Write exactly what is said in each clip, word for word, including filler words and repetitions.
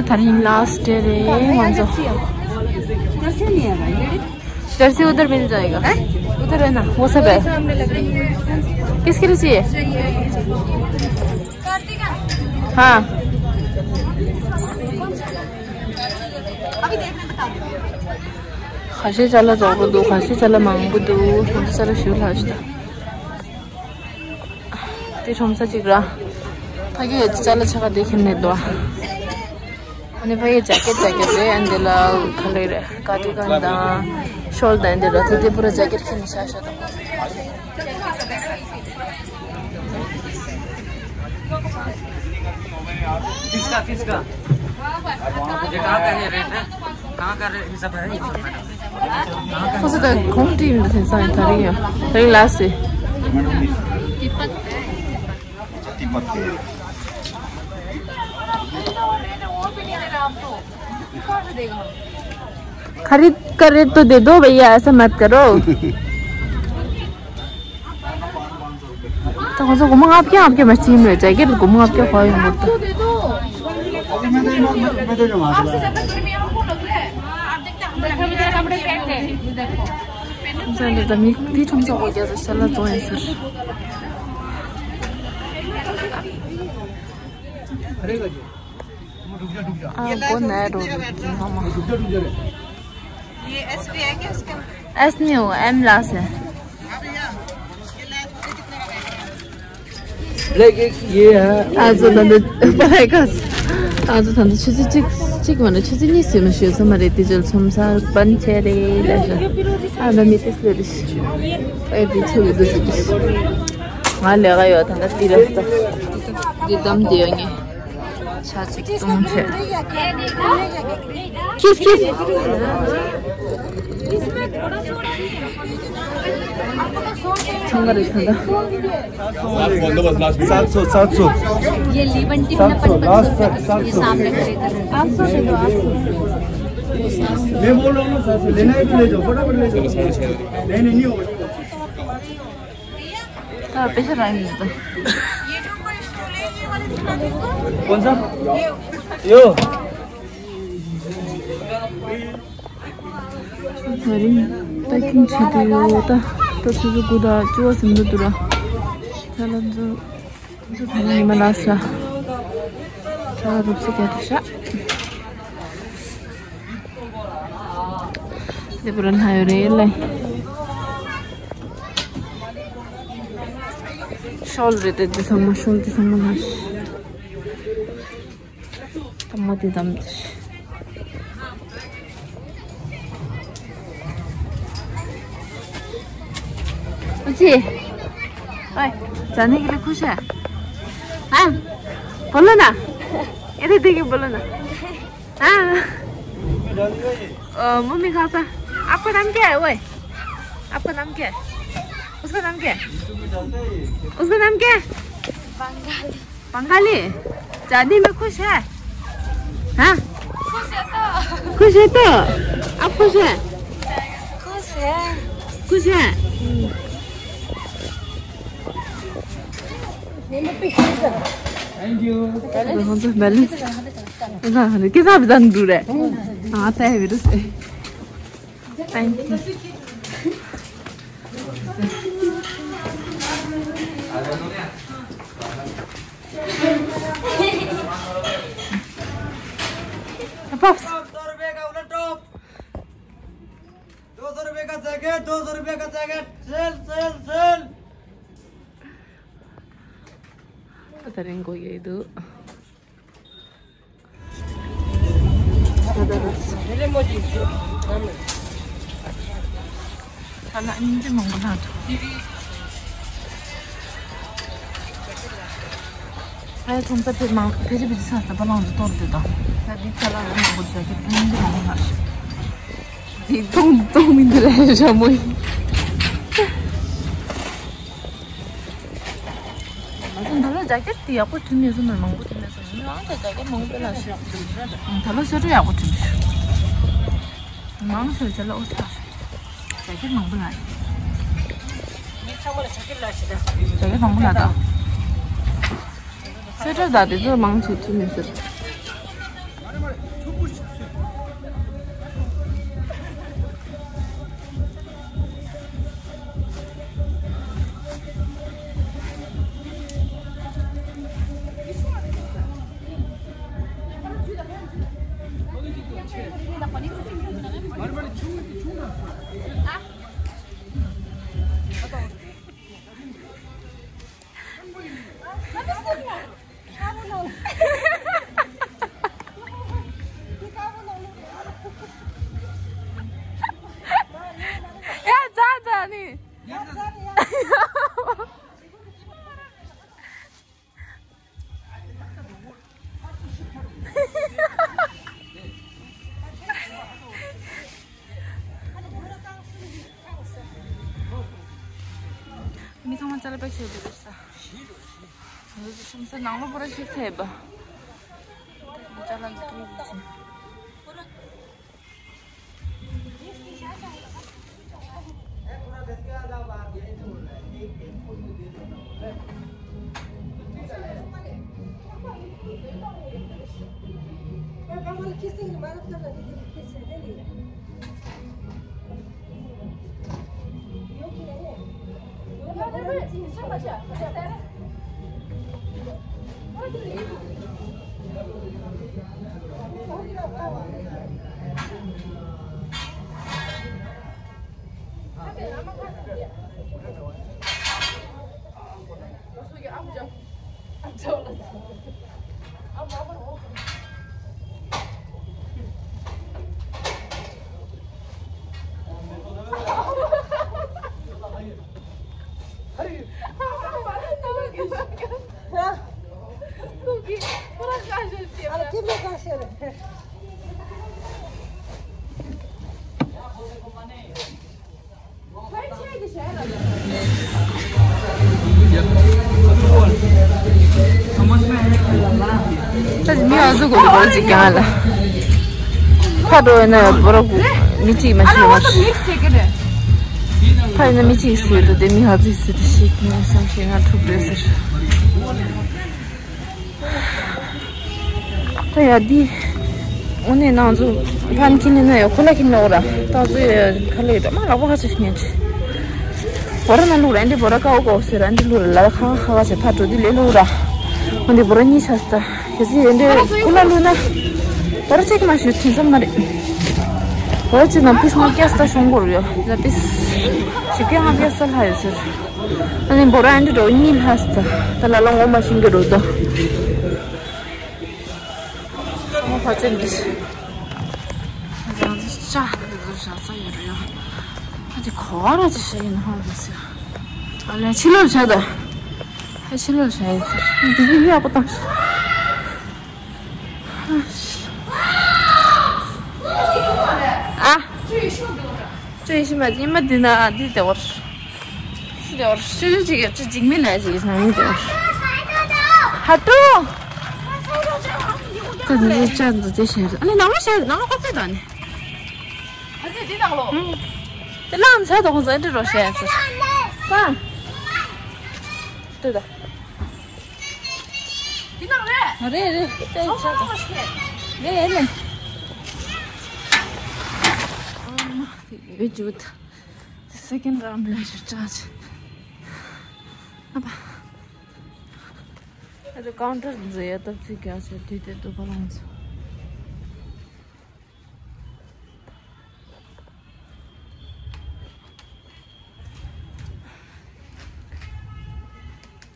ད་རིང་ལཱ་སི་ཊི་ཌེ་རེད། ང་ཚོ། जर्सी उधर मिल जाएगा। उधर है ना, वो सब है। किसके लिए चाहिए? हाँ। ཁ་ཤས་ཅ་ལག་རྫོགས་པོ་འདུག་ཁ་ཤས་ཅ་ལག་མང་པོ་འདུག་ཁོང་ཚོ་ཅ་ལག་ཞུ་ལ་ཞུ་ད། དེ་ཁྲོམ་ས་གཅིག་ར། ཕ་གི་ཡོད་ཅ་ལག་ཆ་ག་དེ་ཁྱེར་ནས་འདུག་ཨ་ནི་ཕ་གི་ཇེ་ཀེཊ་ཇེ་ཀེཊ་རེད། ཨ་འདི་ལ་ཁ་ལེ་རེད། ཀ་ཏི་གན་དང་ཤོལ་དང་འདི་ར་ཐེ་དེ་པུ་ར་ཇེ་ཀེཊ་ཁྱེར་ནས་ཤ་ཤ་དང་། किसका किसका? ये कहाँ का है रेट है? कहाँ का रेट हिसाब है? ཁོ་ཚོ་ད་གོང་དྲིས་མི་འདུག་དེང་སང་ཡང་ད་རིང་ཡང་ད་རིང་ལ་སི། खरीद का रेट तो दे दो भैया, ऐसा मत करो। तो ཁོ་ཚོ་སྒོར་མོ་ལྔ་བརྒྱ་ལྔ་བརྒྱ་མ་གཅིག་མེད་ཅག་གི་སྒོར་མོ་ལྔ་བརྒྱ་ཁོ་ཡོང་གི་འདུག་ཁོ་ཚོ་འདི་ད་མི་དེ་ཁྲོམ་ས་འོ་རྒྱ་ས་ཤ་ལ་བཙོང་ཡིན་ཟེར། ཨ་མགོ་ན་འགྲོ་འདུག་དེ་ཚང་མ། ये एस भी है क्या इसका? एस नहीं हो, एम लास है। ब्लैक एक ये है। आज तो धंधे पढ़ाई का। आज तो धंधे छुट्टी चिक चिक माने छुट्टी नहीं से मशे से मरे तेजल छमसा बन छे रे। आ ना मिते से दिस। ए भी छुले दिस दिस। ང་ལས་ཀ་ཡོད་ད་ལྟ་དེ་རེད་ད། འདི་བདམས་བསྡད་ཡོད་ངས། ཆ་གཅིག་བཏུང་བྱས། ཁྱིས་ཁྱིས། ཚང་མ་རེད་ད་ལྟ། सात सौ, सात सौ। ये लेमन टी ना पचपन सौ रुपए का, ये सामने खरीद रहे हैं। मैं बोल रहा हूँ ना, सात सौ लेना है तो ले जाओ, फटाफट ले जाओ। नहीं, नहीं, नहीं होगा। ད་དཔེ་ཆ་རག་ཡོད་ད། कौन सा? यो। ད་རིང་པེ་ཀིང་བྱེད་དུ་ཡོད་ད། ད་ཆུ་ཚོད་དགུ་དང་བཅུ་པ་ཟིན་འདུག་ཏུ་ར། ད་ལ་འཛུ་འཛུ་ད་ལ་ཉི་མ་ལ་ས། ད་རུབ་སི་རྒྱ་དུ་ཤ། དེ་པུ་ར་ན་ཡོད་རེད་ལེ། ཤོལ་རེད་དེ་འདི་ཚང་མ་ཤོལ་འདི་ཚང་མ་ལ་ཤ། ད་མོ་དེ་དམ་དེ་ཤ། जी। ओए, जाने के लिए खुश है? हाँ? बोलो ना। इधर देखिए, बोलो ना। हाँ। अ, मम्मी कहाँ सा? आपका नाम क्या है? ओए, आपका नाम क्या है? उसका नाम क्या है? उसका नाम क्या है? बंगाली। बंगाली? जाने में खुश है? हाँ? खुश है तो। खुश है तो? आप खुश है? खुश है। खुश है? Thank you. बैलेंस। कितना भी दान दूर है। हाँ, तय भी। Thank you. Pops. दो सौ रुपए का उलट टॉप। दो सौ रुपए का जैकेट, दो सौ रुपए का jacket. Sale, sale, sale. Atarengo yedu. ཨ་ལ་ཨིན་ཇི་མང་པོ་ལྷག་འདུག་ཨ་ཡ་ཁོང་ཚ་ཕེ་མང་ཕེ་རི་བི་ས་ས་པ་ལང་དུ་གཏོར་དུ་དང་ད་འདི་ཚ་ལ་མང་པོ་ཟ་གི་ཨིན་ཇི་མང་པོ་ལྷག་འདི་གཏོང་གཏོང་མི་འདི་ལ་ཞྭ་མོ་ཡིན། ང་ཚོ་ད་ལོ་ཇ་ཀེཊ་དེ་ཡག་པོ་བྲིས་མེད་སོང་ན་མང་པོ་བྲིས་མེད་སོང་ན་མང་ཆེ་ཇ་ཀེཊ་མང་པོ་ལ་ཞིག་ད་ལོ་ཤོ་ཊ་ཡག་པོ་བྲིས་མེད། མང་ཆེ་ཇ་ལ་ཨོ་སྟ་ཇ་ཀེཊ་མང་པོ་ལ་ཡིན། ཇ་ཀེཊ་མང་པོ་ལ་ད་ཤོ་ཊ་ད་དེ་ཚོ་མང་ཆེ་བྲིས་མེད་ཟེར། ཙལ་པ་ཆེ་བ་རེད་ས། ང་ཚོ་ཁྲོམ་ས་ནང་ལོགས་པོ་ར་ཞིག་ཚེ་བ། ཅ་ལག་འཛུགས་སྐྲུན་བྱེད། ད་མི་ཨ་ཟུག་གོ་རེ་བོར་ཅིག་ཀྱང་ལ། ཕ་འགྲོ་ཡོད་ན་བོར་གུ་མི་གཅིག་མ་ཤི་བར། ཕ་ཡིན་ན་མི་གཅིག་སུ་ཡོད་དོ་དེ་མི་ཨ་ཟུག་སུ་དེ་ཤི་ངས་བསམ་ཤེས་ང་ཐུབ་རེད་ཟེར། ད་ཡ་འདི། འོ་ནས་ནང་ཚོ་ཕན་ཁྱི་ནི་ན་ཡ་ཁོ་ལ་ཁྱི་ནི་འོ་ར། ད་ཚོ་ཡ་ཁ་ལས་འགྲོ་མ་ལག་པ་ཁ་ཆེ་ཉན་ཆེ། བོ་ར་ན་ལུག་ར་འདི་བོ་ར་ཀའོ་ཀའོ་ཟེར་ར་འདི་ལུག་ར་ལ་ཁ་ཁ་ཁ་ཆེ་ཕ་འགྲོ་འདི་ལས་ལུག་ར། འོ་འདི་བོ་ར་གཉིས་ཆ་ས་ད་ཁྱེད་ཚོ་ཡ་འདི་ཁོ་ལ་ལུག་ན། བོ་ར་ཅིག་མ་ཞུ་ཐུན་བསམ་མ་རེད། བོ་ར་ཅིག་ན་པིས་ང་སྐྱ་ས་ཤོང་གོ་རུ་ཡ་ལ་པིས། ཞིག་སྐྱ་ང་སྐྱ་ས་ལྷ་ཡོད་ཟེར། ཨ་ནི་བོ་ར་ཨ་འདི་འགྲོ་གཉིས་ལྷ་ས་ད་ལ་ལ་ངོ་མ་ཤིང་གི་འགྲོ་དོ། ས་མོ་ཕ་ཚན་འདི། རང་ཚོ་ཅག་འདི་ཚོ་བཞག་ས་ཡོད་རེད་ཡ། ཨ་འདི་གོ་བ་ར་ཅི་བྱས་ཡིན་ཧང་གི་ཟེར། ཨ་ལས་ཕྱི་ལོགས་བྱ་ད། ཧ་ཕྱི་ལོགས་བྱ་ཡིན་ཟེར། འདི་གི་ཡག་པོ་བཏང་ཤག་ཨ། ཅོ་ཡེ་ཤི་མ་ཉི་མ་འདི་ན་འདི་དེ་བར། སི་དེ་བར་ཅོ་ཅོ་ཅིག་ཡ་ཅོ་འཇིགས་མེད་ལ་ཅིག་ཡིན་ན་མི་དེ་བར། ཧ་ཏོ། ད་འདི་ཅ་འདི་དེ་བཤད་ཨ་ནི་ནང་ལོ་བཤད་ནང་ལོ་ཁོ་པེ་ད་ནི། ཨ་ནི་འདི་ནང་ལོ། དེ་ལང་ཚ་དོ་ཁོང་ཚ་འདི་རོ་བཤད་ཚ། ད། དེ་ད། འདི་ནང་རེད། རེད་རེད་དེ་ཆ་ད། རེད་རེད། ཨ་མ་དེ་ཡོད་ཅུ་ད། Second round ལ་ཞུ་ཅག་ཅིག་ཨ་ཕ། ཨ་ད་ཀའུན་ཊར་འཛུལ་ཡ་སྟབས་ཚིག་རྒྱག་ཆེ་དུས་དེ་དུ་བ་ལང་ཚོ།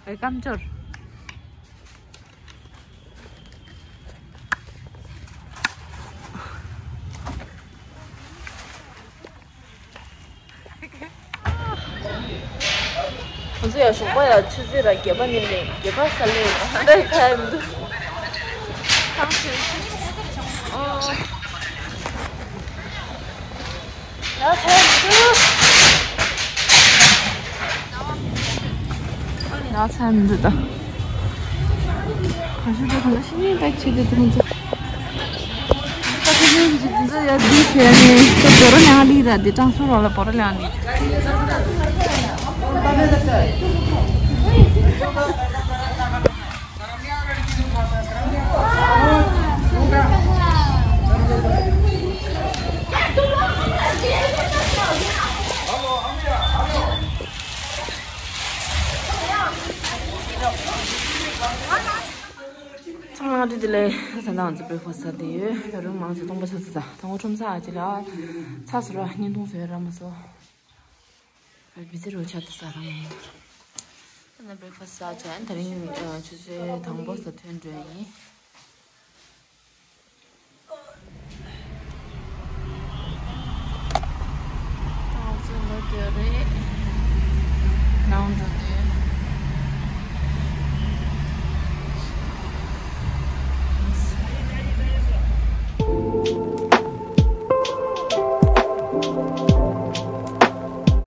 ཨེ་ཀམ་ཅོར། ང་ཚོ་ཡང་ཞོགས་པ་ཡང་ཆུ་ཚོད་ར་བརྒྱད་པ་ནས་ནས་བརྒྱད་པ་ས་ལེ་འདི་ཁ་མི་འདུག་ཡ་ཚ་མི་འདུག་ཡ་ཚ་མི་འདུག་ད། ག་ཤུ་ད་ག་ཤི་ནི་ད་ཆེ་དེ་དུ་མི་འདུག་ད་ཁོ་ཚོའི་གཞི་འཛིན་ཡ་འདི་བྱས་ནས་ད་བོ་ར་ལང་ལི་ར་འདི་ཀྲང་སུ་རོ་ལ་བོ་ར་ལང་ལི། ཚང་མ་འདི་དེ་ལས་ད་ང་ཚོ་བེ་ཁོ་ས་དེ་ཡོད་ད་རུང་མང་ཆེ་སྟོང་པ་ཆ་ཚ་ཚ་ད་ངོ་ཁྲོམ་ས་ཨ་ཅི་ལ་ཚ་སུ་ར་བརྙན་ཐུང་བཟོས་ར་མ་སོ། བི་ཛི་རུ་ཆ་དུ་ས་རང་། ད་ནི་བེ་ཁོ་ས་ཅན་དེ་རིང་ཆུ་ཚོད་དང་པོ་ས་ཐོན་འགྲོ་ཡིན། ང་ཚོ་འགྲོ་རྒྱུ་རེད། ནང་འགྲོ་དུས།